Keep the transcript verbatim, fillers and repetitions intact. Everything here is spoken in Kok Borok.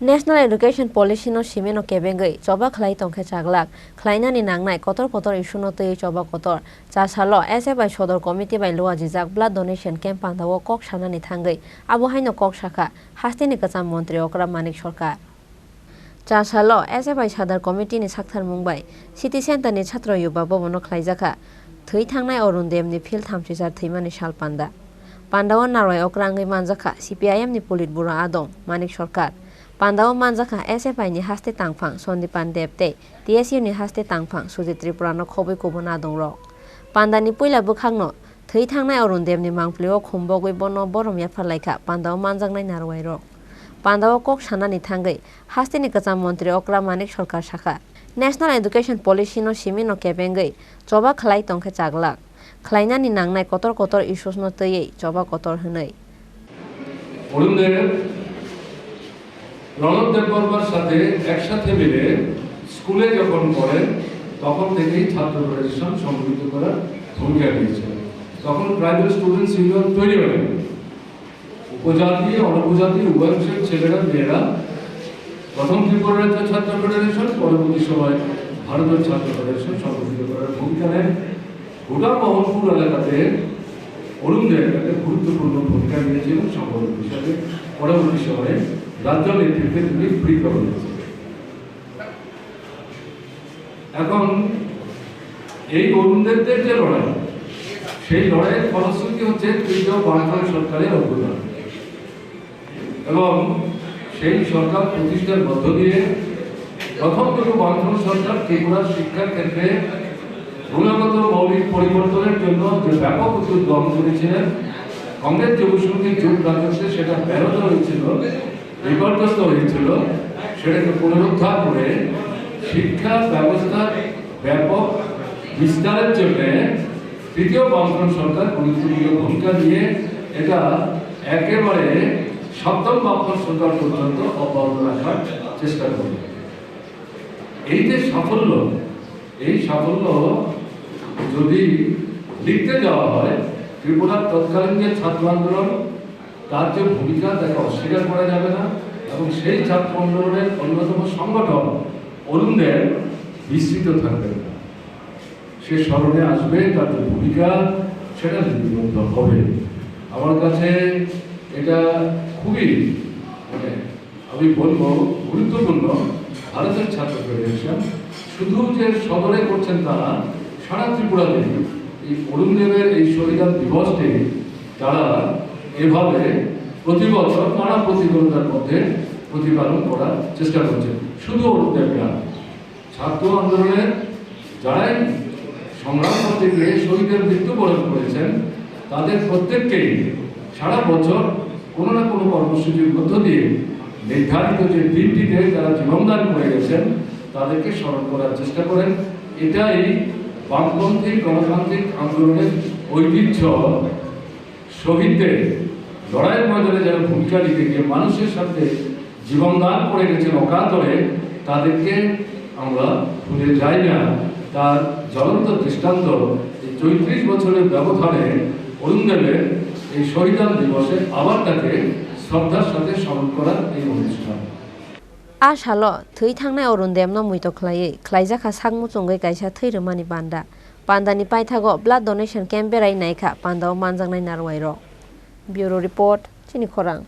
National Education Policy no simi no kebengwi choba khlai tongkhe chaglak, khlainani nangnai kotor kotor issue no twiwi choba kotor. Cha salo S F I Sodor Committee bai luajijak blood donation camp pandao kok sanani thangwi abo haino kok sakha hasteni kwcham montri okra Manik Sarkar. Cha salo S F I Sadar Committee ni saktharmung bai City Center ni Chhatro Yuba Bhavan o khlaijakha thwi thangnai Arun Dem ni phil thamchichar thwimani sal panda. Pandao narwai okra wngwi manjakha C P I M ni Politburo Adong Manik Sarkar. Pandao manjakha S F I ni haste tangphang Sandipan Deb tei T S U ni haste tangphang Sujit Tripura no khobwi kubun adongrok. Pandani puila bwkhakno thwi thangnai Arun Dem ni mangpli o khumbogwi bono borom yapharlaikha pandao manjaknai narwai rok. Pandao kok sanani thangwi hasteni kwcham montri okra Manik Sarkar sakha, National Education Policy no simi no kebengwi choba khlai tongkhe chaglak, khlainani nangnai kotor kotor issues no twiwi choba kotor hwnwi. অরুণ দেব প্রণব দেববর্মার সাথে একসাথে মিলে স্কুলে যখন পড়েন, তখন থেকেই ছাত্র ফেডারেশন সংগঠিত করার ভূমিকা নিয়েছেন। তখন ট্রাইবাল স্টুডেন্টস ইউনিয়ন তৈরি হয়নি। উপজাতি, অনুপজাতি উভয় অংশের ছেলেরা, মেয়েরা প্রথম ত্রিপুরা রাজ্য ছাত্র ফেডারেশন, পরবর্তী সময় ভারতের ছাত্র ফেডারেশন সংগঠিত করার ভূমিকা নেন। গোটা মোহনপুর এলাকাতে অরুণ দেব একটা গুরুত্বপূর্ণ ভূমিকা নিয়েছিলেন সংগঠক হিসাবে। পরবর্তী সময়ে রাজ্য নেতৃত্বে তিনি বিপ্লব হয়েছিলেন। এখন এই অরুণ দেবদের যে লড়াই, সেই লড়াইয়ের ফলশ্রুতি হচ্ছে তৃতীয় বামফ্রন্ট সরকারের অভ্যুদয় এবং সেই সরকার প্রতিষ্ঠার মধ্য দিয়ে প্রথম দুটো বামফ্রন্ট সরকার ত্রিপুরার শিক্ষার ক্ষেত্রে গুণগত মৌলিক পরিবর্তনের জন্য যে ব্যাপক উদ্যোগ গ্রহণ করেছিলেন, কংগ্রেস যুব সংঘের জোট রাজত্বে সেটা ব্যাহত হয়েছিল, বিপর্যস্ত হয়েছিল, সেটাকে পুনরুদ্ধার করে শিক্ষা ব্যবস্থার ব্যাপক বিস্তারের জন্য তৃতীয় বামফ্রন্ট সরকার গুরুত্বপূর্ণ ভূমিকা নিয়ে এটা একেবারে সপ্তম বামফ্রন্ট সরকার পর্যন্ত অব্যাহত রাখার চেষ্টা করে। এই যে সাফল্য, এই সাফল্য যদি লিখতে যাওয়া হয়, ত্রিপুরার তৎকালীন যে ছাত্র আন্দোলন, তার যে ভূমিকা, তাকে অস্বীকার করা যাবে না। এবং সেই ছাত্র আন্দোলনের অন্যতম সংগঠক অরুণ দেব বিস্মৃত থাকবেন না। সে স্মরণে আসবে, তার যে ভূমিকা, সেটা লিপিবদ্ধ হবে। আমার কাছে এটা খুবই, মানে, আমি বলবো, গুরুত্বপূর্ণ। ভারতের ছাত্র ফেডারেশন শুধু যে সদরে করছেন তা না, সারা ত্রিপুরাতে এই অরুণ দেবের এই শহীদ দিবসটি তারা এভাবে প্রতি বছর নানা প্রতিকূলতার মধ্যে প্রতিপালন করার চেষ্টা করছেন। শুধু অরুণ দেব না, ছাত্র আন্দোলনের যারাই সংগ্রাম করতে গিয়ে শহীদের মৃত্যুবরণ করেছেন, তাদের প্রত্যেককেই সারা বছর কোনো না কোনো কর্মসূচির মধ্য দিয়ে নির্ধারিত যে দিনটিতে যারা জীবনদান করে গেছেন, তাদেরকে স্মরণ করার চেষ্টা করেন। এটাই বামপন্থী গণতান্ত্রিক আন্দোলনের ঐতিহ্য। শহীদদের লড়াইয়ের ময়দানে যারা ভূমিকা রেখে গিয়ে মানুষের সাথে জীবন দান করে গেছেন অকাতরে, তাদেরকে আমরা ভুলে যাই না। তার জ্বলন্ত দৃষ্টান্ত এই চৌত্রিশ বছরের ব্যবধানে অরুণ দেবের এই শহীদান দিবসে আবার তাকে শ্রদ্ধার সাথে স্মরণ করার এই অনুষ্ঠান। A salo thwi thangnai Arun Demno muito khlaiwi khlaijakha sak muchungwi kaisa thwi rwmani panda. Pandani paithago blood donation camp berai naikha pandao manjaknai narwai rok. Bureau Report, Chini Khorang.